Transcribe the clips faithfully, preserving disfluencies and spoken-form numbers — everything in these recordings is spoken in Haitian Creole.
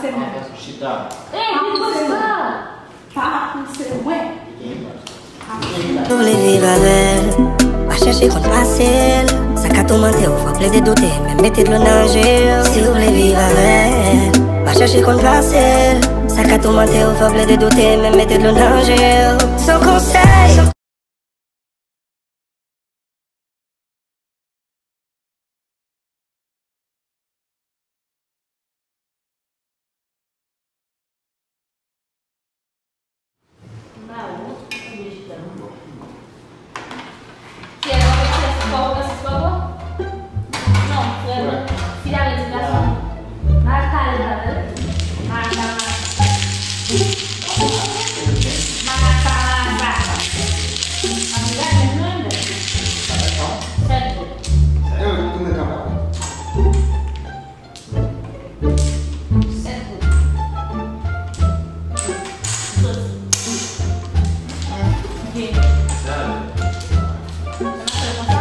Chita. Ey, vin konsa. Pa pouse mwen. Si w vle viv avè l, pa chèche konn pase l. Sa ka toumante w, fè w plede doute, menm mete dlo nan je w. Si w vle viv avè l, pa chèche konn pase l. Sa ka toumante w, fè w plede doute, menm mete dlo nan je w. Se yon konsèy. M pa wè w, ou byen chita. Kiyès, kiyès, Kòbo, Francis Kòbo? Non, frè m, fi a redi gason. Mal pale avè l. Mal, mal, mal. Mal, mal, mal. Ap gade mwen, men. Sèt goud. Sèt goud. Soti. Ok. Sa n ap fè konsa?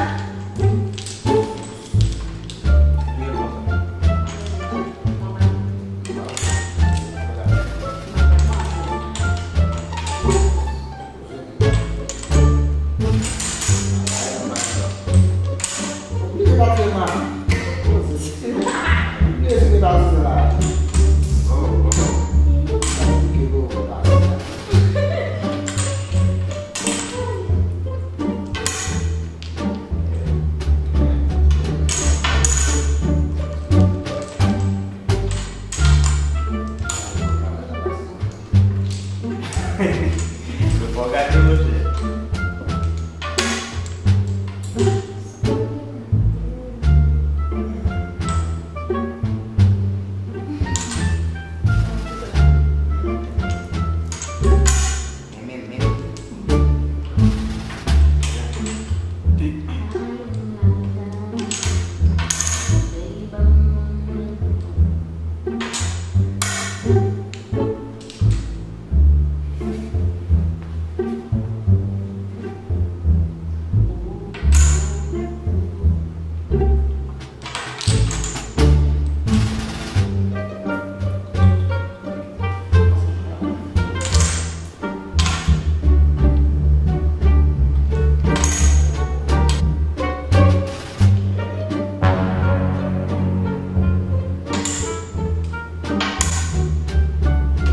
Fò gade monchè.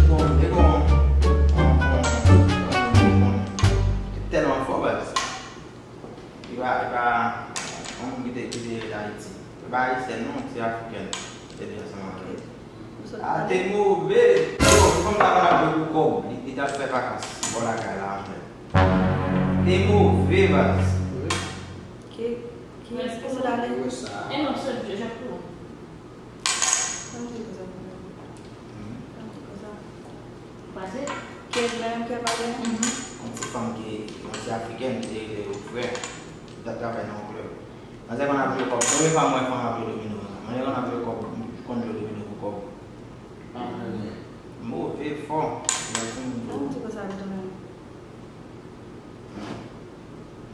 Bon, li gon, gon, gon, gon, li tèlman fò, baz. Li pa, li pa yon moun ki te, ki te Ayiti. Li pa ayisyèn non, se afrikèn. Te vin ansanm avè l. A, te move. Yo, fanm sa konn ap jwe pou kòb. Li, li t al fè vakans bò lakay la anmwey. Te move, baz. Ki, ki espesyalite? E non, se Jean Claude. Sa m te konsa pou mwen. Sa m te konsa. Pase? Kèt menm, kèt pa gen. Mhm. Yon ti fanm ki, yon ti afrikèn ki te rele Frè. Li t ap travay nan yon klèb. Manzè konn ap jwe kòb. Premye fwa m wè fanm ap jwe domino konsa. Manzè konn ap jwe kòb, konn jwe domino pou kòb. Move fò. Lè ti moun. Sa m te konsa pou mwen.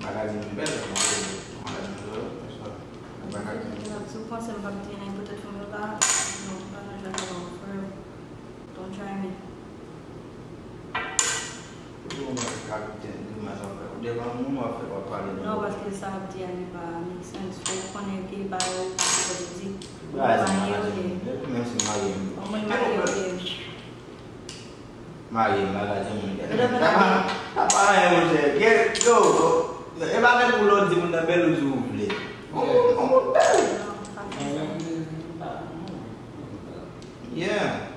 Magazin bèl, magazin bèl, magazin. Si w panse m p ap di anyen poutèt fanm yo la, non, m pa nan jwèt avè w, frè. Don't try me. Ou di yon kapitèn grimas w ap fè. Ou devan moun w ap fè, w ap pale de... Non, paske sa w ap di a, li pa make sense. Ou konnen ke bagay ou pa sipoze di. Ou marye, ok. Menm si m marye, m... Ou mwen marye, ok. Marye, m pa ka di moun. Sa pa, sa pa anyen, monchè. Gen, yo, e pa menm pou lòt di moun nan bèl ou si w vle. On moun, on moun bèl. Yeah.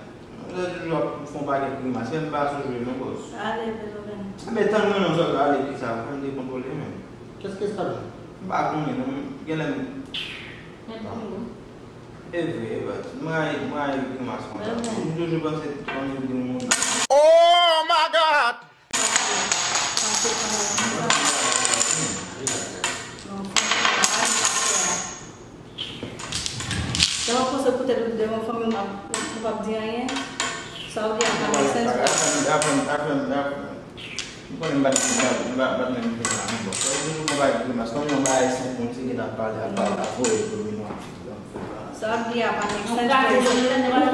Monchè toujou ap fè yon pakèt grimas. Fè m pa sou jwe non, bòs. Ale, Beethoven. Enben, tann mwen non, sòt ale, kisa, fè m dekontwole menm. Qu'est-ce que ça veut? M pa konnen non, genlè m... E vre, e vre. Mwen rayi, mwen rayi grimas konsa. M toujou panse, panse de moun. Oh my God! Lè w ap panse poutèt ou devan fanmi w, ou p ap di anyen. Sa w di a pa make sense. Aprann, aprann, aprann, aprann. M konnen m pa t, m pa t, m pa t menm vin la, men bon. Fò w toujou fè yon bagay grimas. Kòm yon bagay senp, moun se gentan ap pale, ap pale, ap voye domino. Sa w ap di a pa make sense. Ou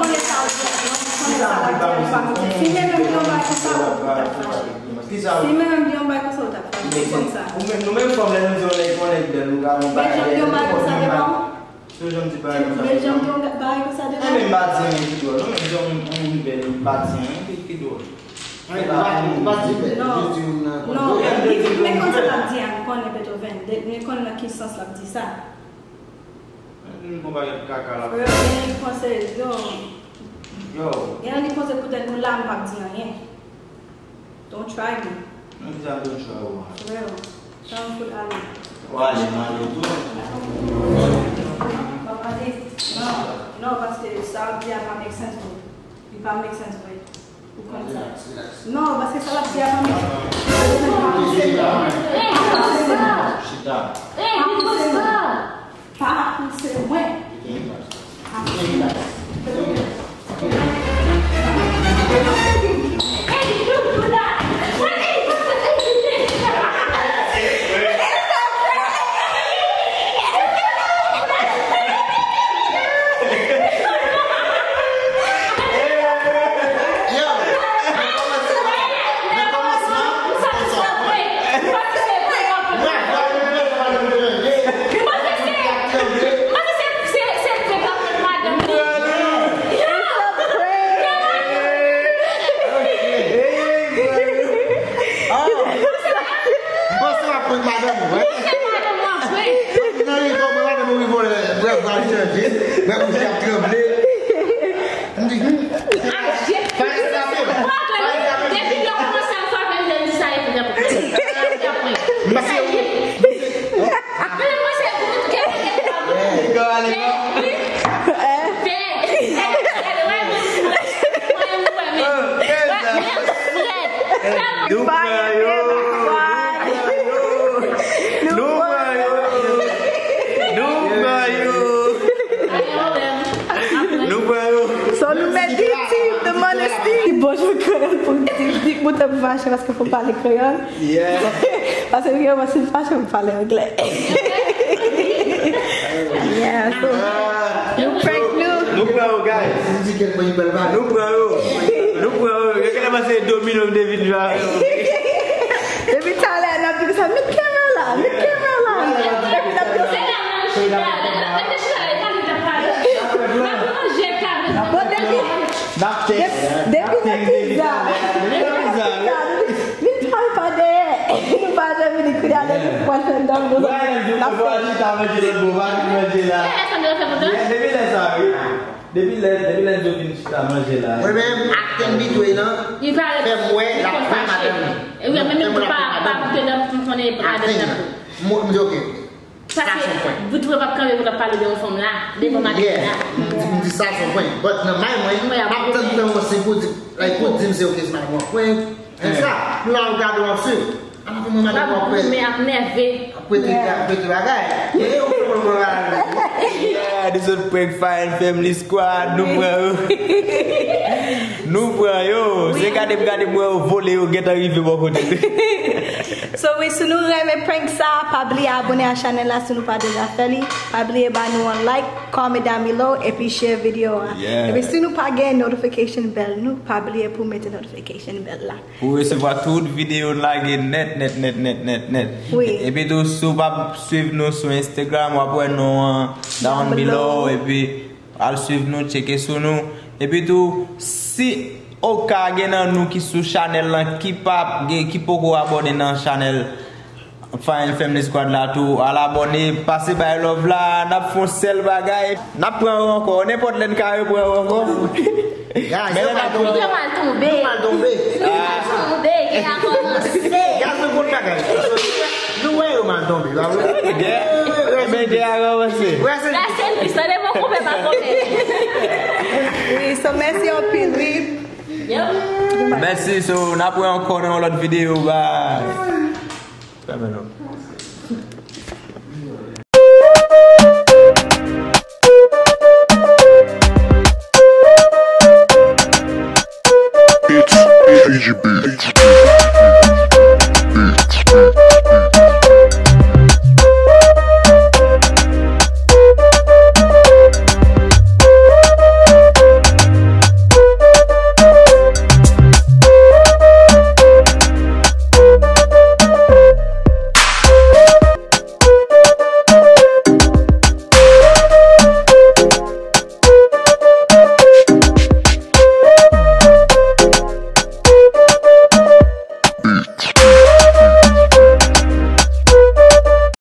konnen sa w di a, non? Sa l ap di a, ou pa moute. Si men menm di yon bagay konsa, ou t ap fache. Si men menm di yon bagay konsa, ou t ap fache. Ou konn sa. Ou menm, nou menm fanm, lè nou di yon nèg, yon nèg bèl, nou ka yon bagay. Bèl jan di yon bagay konsa devan ou? Se jan di bagay konsa devan ou? Bèl jan di yon bagay konsa devan ou? Mwen menm m pa di anyen ki dwòl. Non, menm jan yon moun bèl, m pa di anyen ki, ki dwòl. Ou pa di bèl, ou di moun nan konn. Non, men konn sa l ap di a, m konnen Beethoven. Men konn nan ki sans l ap di sa. Yon pakèt kaka la. Frè, gen nèg panse, yo. Yo. Gen nèg panse poutèt nou la, m p ap di anyen. Don't try me. Mwen di sa, don't try ou a. Frè, sa m fout ale. Ou ale, m ale tou. M ap ale. Non, non, paske sa w ap di a pa make sense pou ou. Li pa make sense vre. Ou konn sa. Non, paske sa l ap di a pa make sense. Pa pouse mwen. Chita. Pa pouse mwen. Pa pouse mwen. Yo, nan kòmansman, nan kòmansman, m panse w ap prank madanm ou, wi. Nan rive, mwen, madanm ou rive, brèf, va chanje, brèf, bouch ap tranble. M di, hmm. Fayez ap frape m. Fayez ap frape m. Depi lè w kòmanse ap frape m, m di sa epi lè pou m pase. Men mwen se pou tout kè. Nou pran yo. Nou pran yo. Nou pran yo. Nou pran yo. Nou pran yo. So nou mèt di ti the money still. Bon, je creyòl pou di, di, pou te fache paske fò pale kreyòl. Yeah. Paske gen yon si m fache, m pale anglè. Yeah, so, nou prank nou. Nou pran yo, guys. Nou pran yo. Nou pran yo. Yo genlè panse domino m te vin jwe avè yo. Depi talè, n ap di sa, met camera la, met camera la. Epi n ap di, bon, depi, depi nan pizza. Depi nan pizza, wi. Vin pale pa dèyè. Nou pa janm vini kounye a, lè nou pral fè dòm, nou n ap fè. Depi lè sa, wi. Depi lè, depi lè nou fin chita manje la. Mwen menm, acting Bitway lan, fè m wè l ap pran madanm li. Fè m wè l ap pran madanm li. Acting lan. M di, ok. Sa se pwen. Paske Bitway p ap kanpe pou l ap pale de yon fanm la, devan madanm la. Yeah. M di, m di sa se yon pwen. But nan may mwen, m ap tann tan yon si pou di, like, pou di m se ok, se pa yon pwen. Men sa, nou la, nou gade w ap swiv. Ala pou mwen, madanm w ap pwen. Men ap nève. Ap pete, ap pete bagay. E, ou pran mwen bagay. Yeah, this is prank Fire and Family Squad, nou pran yo. Nou pran yo. Se gade m gade m wè yo vole, yo gentan rive bò kote. So, wi, si nou renmen prank sa, pa bliye abone a chanèl la si nou pa deja fè li. Pa bliye ba nou yon like, comment down below, epi share videyo a. Yeah. Epi si nou pa gen notification bell, nou pa bliye pou mete notification bell la. Pou resevwa tout videyo n lage nèt, nèt, nèt, nèt, nèt, nèt. Wi. Epi tou, si w pa swiv nou sou Instagram, w ap wè non an down below, epi al swiv nou, tcheke sou nou. Epi tou, si oka gen nan nou ki sou chanèl lan, ki pa gen, ki poko abòne nan chanèl Fire and Family Squad la tou, al abòne, pase bay love la, n ap fè yon sèl bagay, n ap pran yo ankò, nenpòt lè n ka repran yo ankò. Guys, men lè n ap pran yo. Yo mal tonbe. Yo mal tonbe. Yo mal tonbe, gè a kòmanse. Guys, nou konn bagay. Nou wè yo mal tonbe, pa vre? Gè, men gè a kòmanse. Rest in peace, tande, bon, konpè pa konpè. Wi, so mèsi anpil, wi. Mèsi, so, n ap wè ankò nan yon lòt videyo, bye. Fèmen non. It's P G B.